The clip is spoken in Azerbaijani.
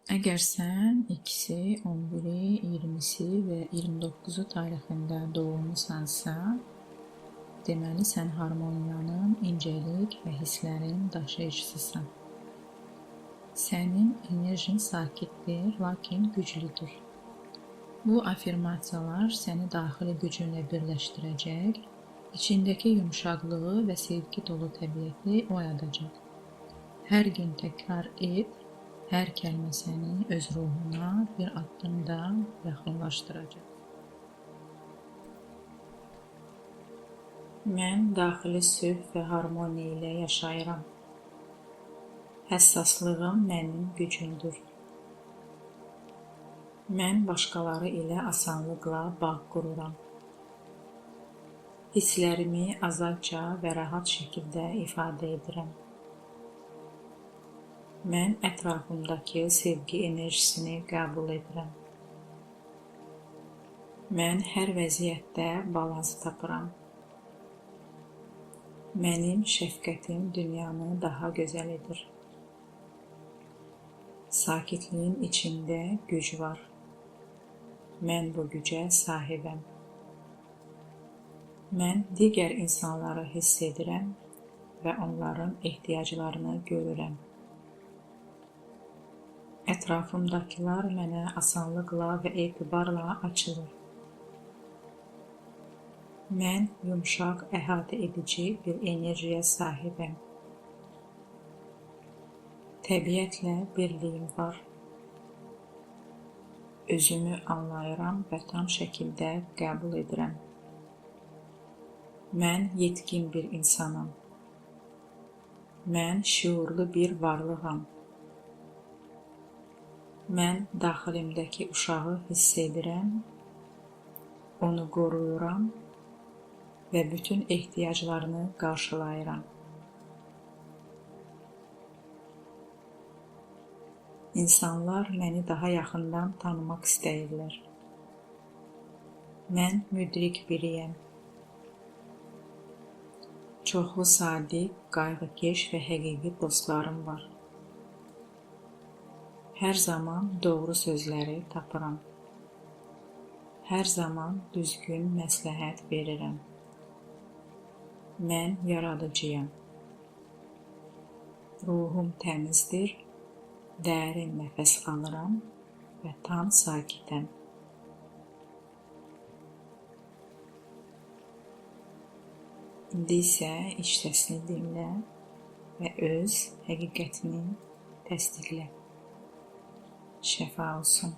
Əgər sən 2-si, 11-i, 20-si və 29-u tarixində doğulmusansa, deməli sən harmoniyanın, incəlik və hisslərin daşıyıcısısan. Sənin enerjin sakitdir, lakin güclüdür. Bu afirmasiyalar səni daxili gücünlə birləşdirəcək, içindəki yumşaqlığı və sevgi dolu təbiəti oyadacaq. Hər gün təkrar et, hər kəlmə səni öz ruhuna bir addım da yaxınlaşdıracaq. Mən daxili sülh və harmoniya ilə yaşayıram. Həssaslığım mənim gücümdür. Mən başqaları ilə asanlıqla bağ qururam. Hisslərimi azadca və rahat şəkildə ifadə edirəm. Mən ətrafımdakı sevgi enerjisini qəbul edirəm. Mən hər vəziyyətdə balans tapıram. Mənim şəfqətim dünyanı daha gözəl edir. Sakitliyin içində güc var. Mən bu gücə sahibəm. Mən digər insanları hiss edirəm və onların ehtiyaclarını görürəm. Ətrafımdakılar mənə asanlıqla və etibarla açılır. Mən yumşaq, əhatə edici bir enerjiyə sahibəm. Təbiətlə birliyim var. Özümü anlayıram və tam şəkildə qəbul edirəm. Mən yetkin bir insanam. Mən şüurlu bir varlığam. Mən daxilimdəki uşağı hiss edirəm, onu qoruyuram və bütün ehtiyaclarını qarşılayıram. İnsanlar məni daha yaxından tanımaq istəyirlər. Mən müdrik biriyəm. Çoxlu sadiq, qayğıkeş və həqiqi dostlarım var. Hər zaman doğru sözləri tapıram. Hər zaman düzgün məsləhət verirəm. Mən yaradıcıyam. Ruhum təmizdir, dərin nəfəs alıram və tam sakitəm. İndi isə iç səsini dinlə və öz həqiqətini təsdiqlə. Şəfa olsun.